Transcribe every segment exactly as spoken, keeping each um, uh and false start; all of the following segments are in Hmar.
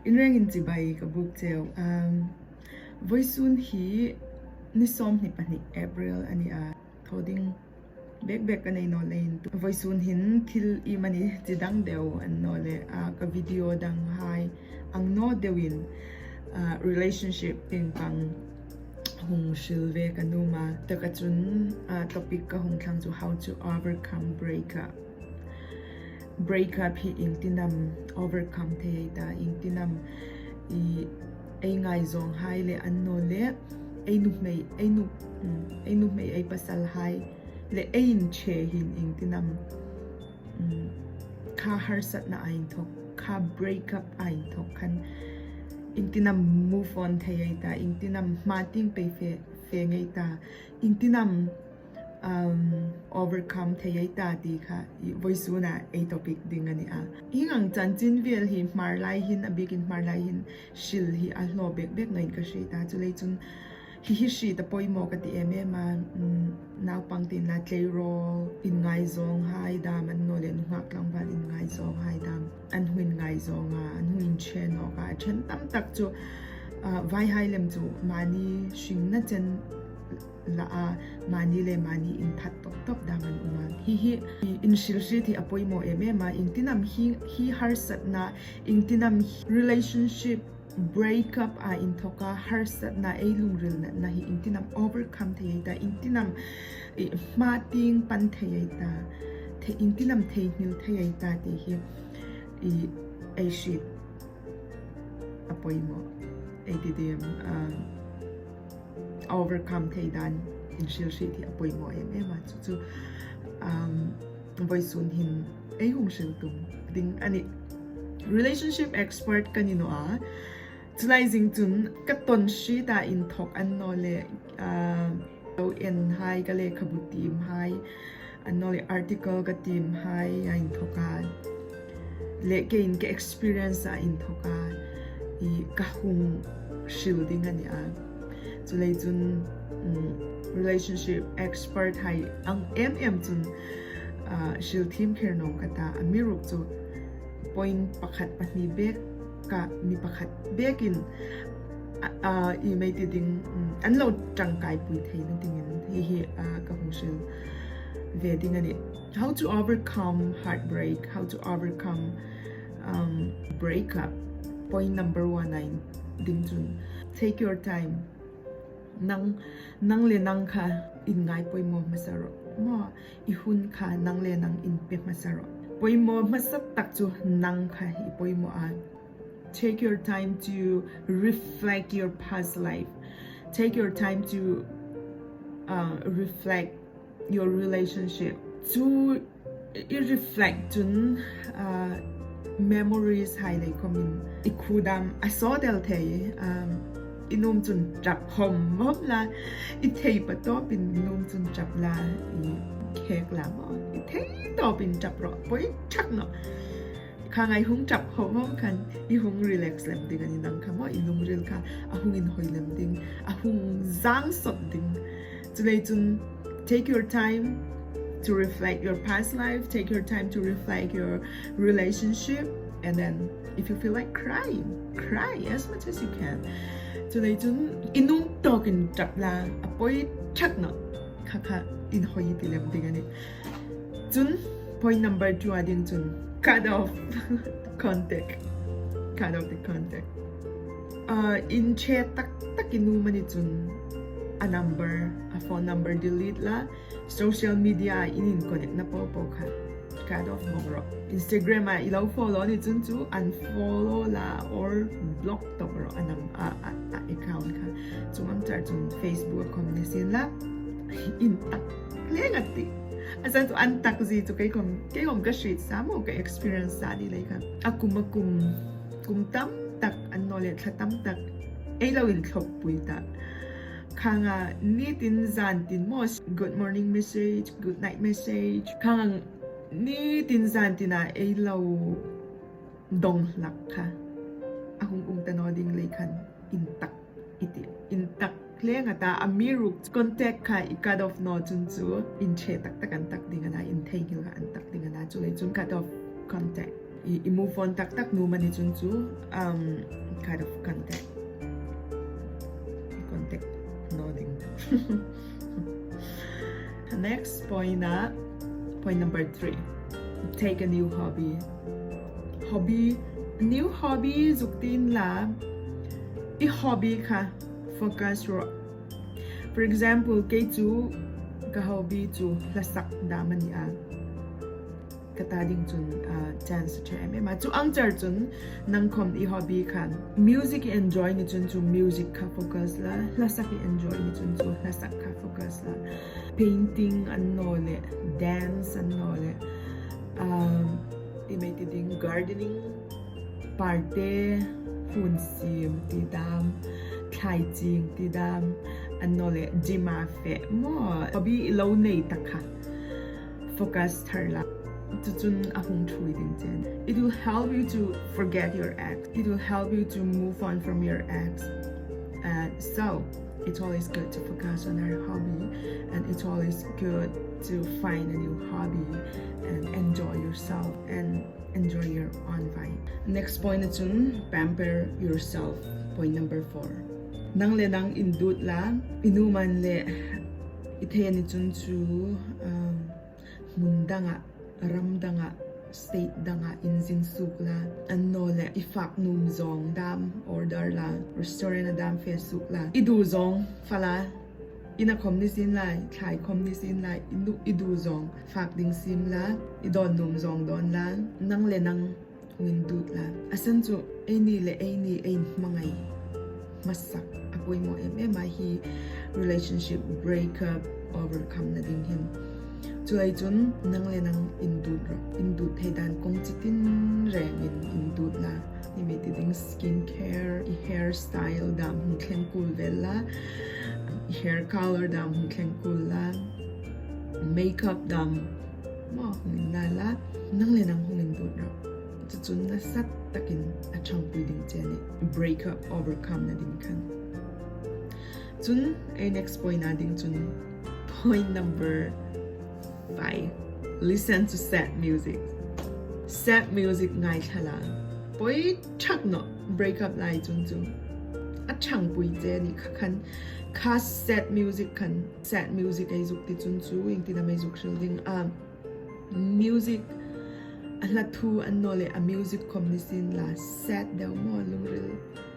In rengin chibai ka buk cheu. Um, voisun hi ni sawmhni pahni April a ni a. Thaw ding bek bek ka nei naw leiin voisun hin thil iemani chi dang deu annawleh, ah, ka video danghai ang naw deuin, ah, relationship tieng pang hung hril ve ka nuom a. Taka chun, ah, topic ka hung thlang chu how to overcome breakup. Breakup hi iengtin am overcome thei ei ta, iengtin am i, ei ngaizawnghai le annawleh ei nuhmei, ei nu, mm, ei nuhmei ei pasalhai le ei inṭhe hin iengtin am, mm, kha harsatna a inthawk, kha breakup a inthawk khan iengtin am move on thei ei ta, iengtin am hma tieng pei fe, fe ngei ta, iengtin am um, overcome thei ei ta ti kha i voisuna ei topic ding a ni a. Hieng ang chanchin vel hi Hmar lai hin, a bikin Hmar lai hin hril hi a hlaw bek bek ngeiin ka hriet a. Chuleiin chun hi hi hriet a poimaw ka ti em em a, um, naupang tienla tleirawl, inngaizawng hai dam annawleh nunghak tlangval inngaizawng hai dam an hung inngaizawng a, an hung inṭhe nawk a. A ṭhen tam tak chu, ah, vaihai lem chu mani hringna chen la a, mani le mani inthat tawp tawp dam an um a. Hi hi, i inhrilhriet hi a poimaw em em a, iengtin am hi, hi harsatna, iengtin am relationship breakup a inthawka harsatna ei lungril natna hi iengtin am overcome thei ei ta, iengtin am i hma tieng pan thei ei ta, the, iengtin am theinghil thei ei ta ti hi i ei hriet a poimaw. Ei ti ding, um, overcome thei dan inhrilhriet hi a poimaw em em a. Chu chu, um, voisun hin ei hung hril tum ding a nih. Relationship expert ka ni naw a. Chu lai zing chun ka tawn hriet a inthawk annawleh, uh, lo en hai, ka lekhabu tiem hai, annawleh article ka tiem hai a inthawka, le keiin ka experience a inthawka i ka hung hril ding a ni a. Chuleiin chun, um, relationship expert hai ang em em chun, ah, hril thiem kher naw ka ta, amiruokchu point pakhat pahni bek ka, mi pakhat bekin, a, a, i mei ti ding, um, an lo ṭangkaipui theina dingin hi hi, a, ka hung hril ve ding a nih. How to overcome heartbreak, how to overcome, um, breakup. Point number one a ding chun, take your time. Nang, nang le nang kha inngai poimaw hmasa rawh. Maw, i hun kha nang le nang inpe hmasa rawh. Poimaw hmasa tak chu nang kha i poimaw a. Take your time to reflect your past life. Take your time to, uh, reflect your relationship. Chu i reflect chun, uh, memories hai lei khawmin i khu dam a sawt el thei, um, i nuom chun ṭap hawm hawm la, i thei pa tawpin nuom chun ṭap la, i khek la maw, i thei tawpin ṭap rawh, poi ṭhak naw. Kha ngai hung ṭap hawm hawm khan i hung relax lem ding a ni, nang kha maw, i lungril kha a hung inhawi lem ding, a hung zang sawt ding. Chuleiin chun, take your time to reflect your past life, take your time to reflect your relationship, and then if you feel like crying, cry as much as you can. Chuleiin chun i nuom tawkin ṭap la, a poi ṭhak naw. Kha kha inhawi ti lem ding a nih. Chun, point number two a ding chun, cut off contact. Cut off the contact. Uh, inṭhe tak tak i nuom a ni chun, a number, a phone number delete la, social media in, in connect na popo kha cut off bawk rawh. Instagram a i lo follow ni chun chu unfollow la or block tawp rawh a nam, a, a, a account kha. Chuong ang char chun Facebook a khawm ni sien la. Intak hle ngat ti. A san chu an tak zie chu kei khawm, kei khawm ka hriet sa maw, ka experience sa ni lei kha. A kum a kum, kum tam tak annawleh thla tam tak ei lo inthlawppui ta. Khang a nitin zantin maw, good morning message, good night message. Khang a nitin zantin a ei lo dong hlak kha. A hung um ta naw ding lei khan intak i ti. Intak hle ngat a, amiruokchu contact kha i cut off naw chun chu inṭhe tak tak an tak ding a na, intheinghil kha an tak ding a na, chuleiin chun cut off contact. I, i move on tak tak nuom a ni chun chu, um, kind of contact. Contact naw ding. Next point a, point number three. Take a new hobby. Hobby, new hobby zuk tiin la, i hobby kha focus rawh. For example, kei chu ka hobby chu hla sak dam a ni a. Ka ta ding chun, ah, chance a ṭha em em a. Chu ang char chun nang khom i hobby kha music i enjoy ni chun chu music kha focus la, hla sak i enjoy ni chun chu hla sak kha focus la. Painting an naw leh, dance an naw leh, um, i mei ti ding, gardening, parte, hun siem ti dam, thlai ching ti dam, an naw leh gym a fe maw. Hobby i lo nei tak kha focus thar la. Chu chun a hung ṭhuoi ding che a nih. It will help you to forget your ex. It will help you to move on from your ex. And so, it's always good to focus on our hobby, and it's always good to find a new hobby and enjoy yourself and enjoy your own vibe. Next point chun pamper yourself. Point number four. Nang le nang indut la, i nuom an le i thei a ni chun chu, um, hmun danga, ram danga, state danga inzin suok la, an naw leh i fak nuom zawng dam order la, restaurant a dam fe suok la, i du zawng fe la, ina khom ni sien la, thlai khom ni sien la, i du, i du zawng fak ding siem la, i dawn nuom zawng dawn la, nang le nang hung indut la. A san chu eini le eini ei hmangai hmasa a, poimaw em em a hi relationship breakup overcome na ding hin. Chu lai chun nang le nang indut rawh. Indut thei dan kawng chi tin rengin indut la. I mei ti ding, skin care, i hair style dam hung thleng kul vel la, i hair color dam hung thleng kul la, makeup dam maw hung inla la, nang le nang hung indut rawh. Chu chun nasa takin a ṭhangpui ding che a nih. Breakup overcome na ding khan. Chun, ei next point a ding chun, point number five. Listen to sad music. Sad music ngaithla la. Poi ṭhak naw, breakup lai chun chu. A ṭhangpui che a nih kha khan. Kha sad music khan. Sad music ei zuk ti chun chu, ieng tin am ei zuk hril ding a. Music, a hla thu an naw leh a music khom ni sien la, sad deu maw, lungril,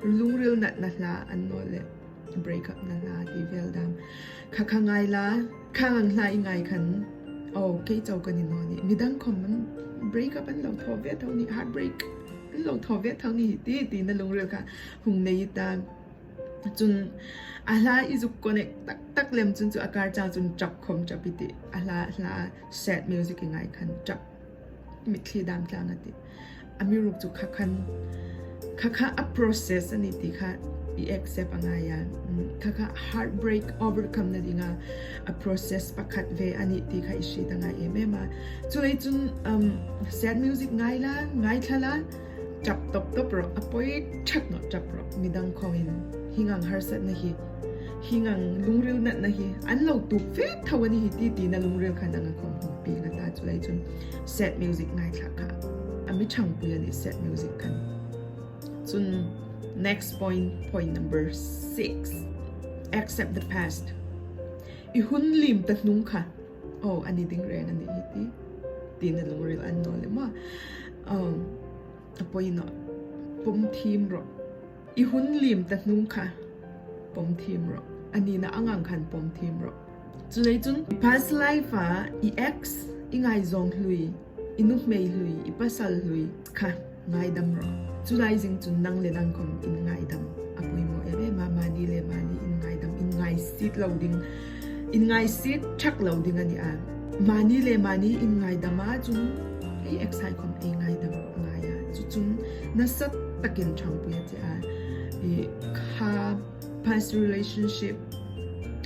lungril natna hla an naw leh breakup na hla ti vel dam. Kha kha ngai la, kha ang hla i ngai khan, oh, kei chau ka ni naw ni. Midang khom an breakup an lo thaw ve tho ni, heartbreak an lo thaw ve tho ni hi ti, tina lungril kha hung nei i ta. Chun a hla i zuk connect tak tak lem chun chu a kar chang chun ṭap khom ṭap i tih. A hla, hla sad music i ngai khan ṭap. Mitthli dam tlang a tih. Amiruokchu kha khan, kha kha a process a nih ti kha i accept a ngai a. Mm, kha kha heartbreak overcome na dinga a process pakhat ve a nih ti kha i hriet a ngai em em a. Chu lai chun, um, sad music ngai la, ngaithla la, ṭap tawp tawp rawh, a poi ṭhak naw ṭap rawh. Midang khawmin hieng ang harsatna hi, hieng ang lungril natna hi an lo tuok ve tho a ni hi ti, tina lungril khan a nga khom hung pieng a ta. Chu lai chun sad music ngaithla kha a mi ṭhangpui a nih, sad music khan. Chun next point, point number six. Accept the past. I hun liem ta hnung kha, oh, a ni ding reng a nih hi ti, tina lungril an naw leh maw. Um, a poi naw, pawm thiem rawh. I hun liem ta hnung kha pawm thiem rawh. A nina ang ang khan pawm thiem rawh. Chu lai chun i past life-a i ex, i ngaizawng hlui, i nuhmei hlui, i pasal hlui kha ngaidam rawh. Chu lai zing chun nang le nang khom in ngaidam a poimaw em em a, mani le mani in ngaidam, in ngaisiet lo ding, in ngaisiet ṭhak lo ding a ni a. Mani le mani in ngaidam a chun ei ex hai khom ei ngaidam a ngai a. Chu chun nasa takin ṭhangpui a tih a. I kha past relationship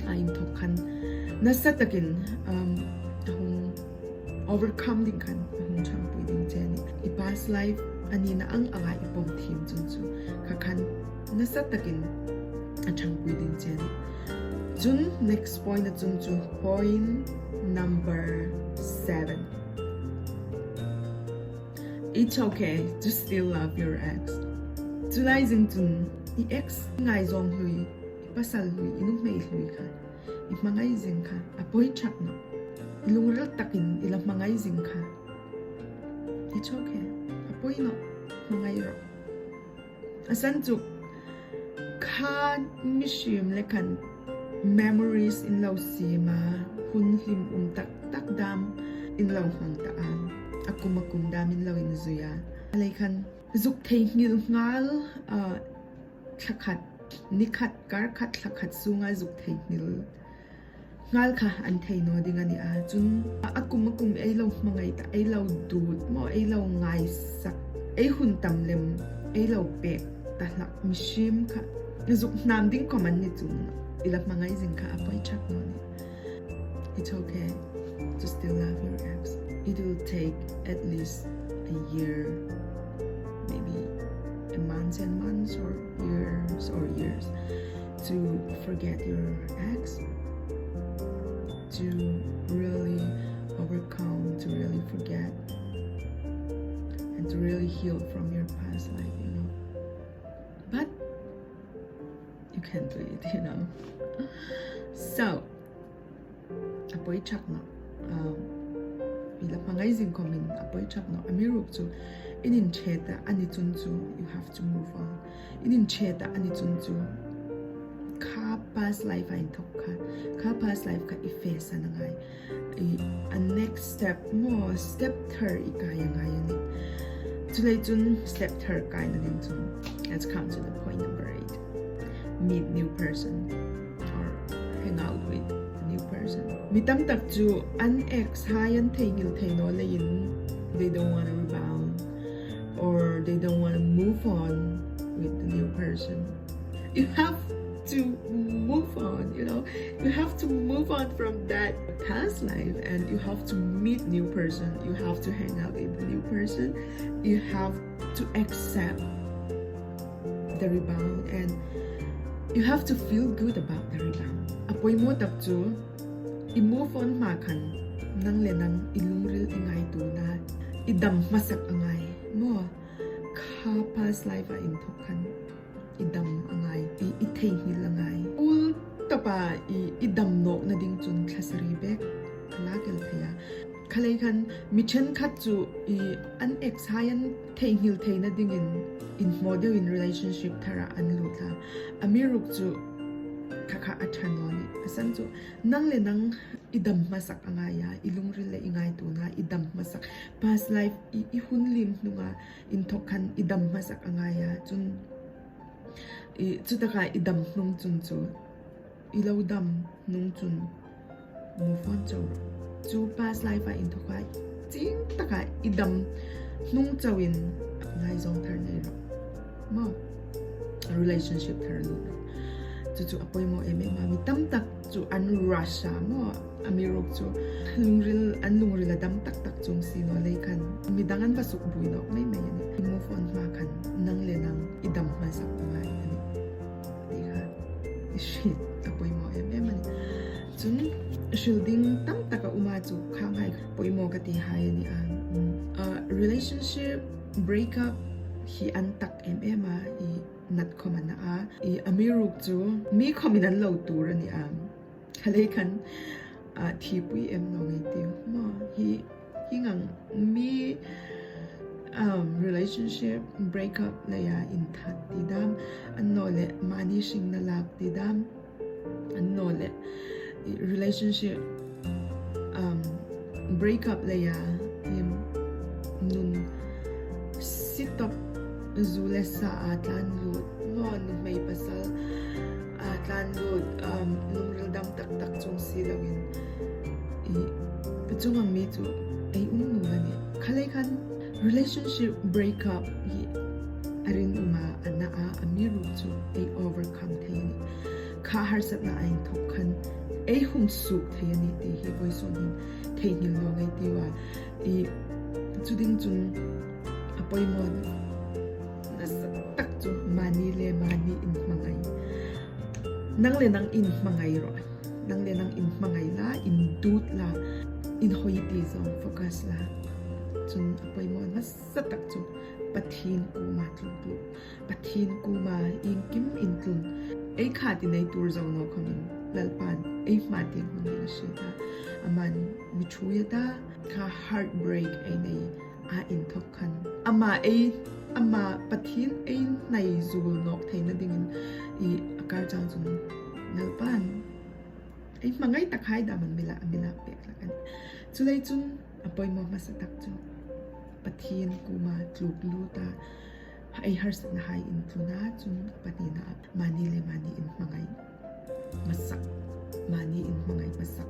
a inthawk khan nasa takin, um, a hung overcome ding khan a hung ṭhangpui ding che a nih. I past life a nina ang anga i pawm thiem chun chu kha khan nasa takin a ṭhangpui ding che a nih. Chun next point a chun chu point number seven. It's okay to still love your ex. Chu lai zing chun i ex ngaizawng hlui, i pasal hlui, i nuhmei hlui kha i hmangai zing kha a poi chuong nawh. I lungril takin i la hmangai zing kha, it's okay. A poi nawh, hmangai rawh. A san chu kha mihriem le khan memories in lo siem a, hun hlimum tak tak dam in lo hmang ta a, a kum a kum dam in lo inzui a. A lei khan zuk theinghil nghal, ah, thla khat, ni khat, kar khat, thla khat sunga zuk theinghil nghal kha an thei naw ding a ni a. Chun a kum a kum ei lo hmangai ta, ei lo dut maw, ei lo ngaisak, ei hun tam lem ei lo pek ta hlak mihriem kha zuk hnam ding khom an ni chun i la hmangai zing kha a poi chuong naw nih. It's okay to still love your ex. It will take at least a year, maybe a months and months or years or years to forget your ex, to really overcome, to really forget, and to really heal from your past life, you know. But you can do it, you know. So, a poi chuong nawh. Um, i la hmangai zing khomin a poi chuong nawh. Amiruokchu in inṭhe ta a ni chun chu, you have to move on. In inṭhe ta a ni chun chu, kha past life-a inthok kha, kha past life kha i face a ngai. I, a next step maw, step thar i kai a ngai a nih. Chuleiin chun step thar kaina ding chun, let's come to the point number eight. Meet new person or hang out with a new person. Mi tam tak chu an ex-hai an theinghil thei naw leiin they don't want to rebound or they don't want to move on with the new person. You have to move on, you know. You have to move on from that past life and you have to meet new person. You have to hang out with the new person. You have to accept the rebound and you have to feel good about the rebound. A poimaw tak chu i move on hma khan nang le nang i lungril i ngaituona i dam hmasak a ngai. Maw, kha past life-a inthok khan i dam a ngai, i, i theinghil a ngai. Ul tapa i, i dam nawkna ding chun thla sari bek a lak el thei a. Kha lei khan mi ṭhenkhat chu i an ex-hai an theinghil theina dingin inhmaw deuin relationship thara an lut a. Amiruokchu kha kha a ṭha naw nih. A san chu nang le nang i dam hmasak a ngai a, i lungril le i ngaituona i dam hmasak. Past life i, i hun liem hnunga inthok khan i dam hmasak a ngai a. Chun i, chutaka i dam hnung chun chu, i lo dam hnung chun move on chau rawh. Chu past life-a inthok kha chieng taka i dam hnung chauin ngaizawng thar nei rawh. Maw, relationship thar lut rawh. Chu chu a poimaw em em a, mi tam tak chu an rush a maw, amiruokchu lungril, an lungril a dam tak tak chuong si naw lei khan midang an va sukbuoi nawk mei mei a nih. I move on hma khan nang le nang i dam hmasak a ngai a nih. Ti kha i hriet a poimaw em em a nih. Chun hril ding tam tak a um a, chu kha ngai poimaw ka ti hai a nih a. Mm. Ah, relationship break up hi an tak em em a, i nat khom a na a, i amiruokchu mi khomin an lo tuor a nih a. Kha lei khan, ah, thipui em naw ngei tiu. Maw, hi, hi ngang mi, um, relationship break up leia inthat ti dam, annawleh mani hringna lak ti dam, annawleh i relationship, um, break up leia, im, nun sitop zu le sa a tlan lut, maw, nuhmei pasal a tlan lut, um, lungril dam tak tak chuong si loin, i, chuong ang mi chu ei um nuom a nih. Kha lei khan relationship break up hi a rinum a, a na a, amiruokchu ei overcome thei a nih. Kha harsatna a inthok khan ei hung suok thei a nih ti hi vawisun hin theinghil naw ngei tiu a. I, chu ding chun a poimaw nasa tak chu mani le mani inhmangai. Nang le nang inhmangai rawh. Nang le nang inhmangai la, indut la, inhawi ti zawng focus la. Chun a poimaw nasa tak chu Pathien kuoma tluk tluk, Pathien kuoma iengkim intlun. Ei kha ti nei tur zo naw khomin Lalpan ei hma tieng hung ni a hriet a. Aman mi ṭhuoi a ta, kha heartbreak ei nei a inthok khan. Ama ei, ama Pathien ei hnai zuol nawk theina dingin i a kar chang chun Lalpan ei hmangai tak hai dam an mi la, a mi la pek hlak a nih. Chuleiin chun a poimaw hmasa tak chu Pathien kuoma tluk lut a, ei harsatna hai intlun a, chun a pahnina mani le mani inhmangai hmasak, mani inhmangai hmasak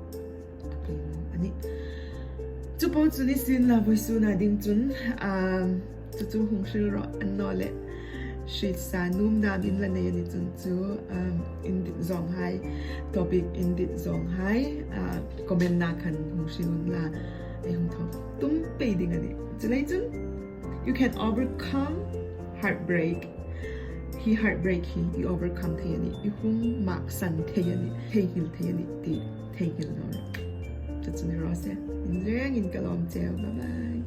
a poimaw a nih. Chu po chu ni sien la, vawisuna ding chun, um, chu chu hung hril rawh, annawleh hriet sa nuom dam in la nei a ni chun chu, um, indit zawng hai, topic indit zawng hai, uh, comment-na khan hung hril unla, ei hung thaw tum pei ding a nih. Chuleiin chun, you can overcome heartbreak. Hi heartbreak hi i overcome thei a nih, i hung maksan thei a nih, theinghil thei a nih ti theinghil naw rawh. Chu chu ni raw se. Inrengin ka lawm cheu. Bye bye.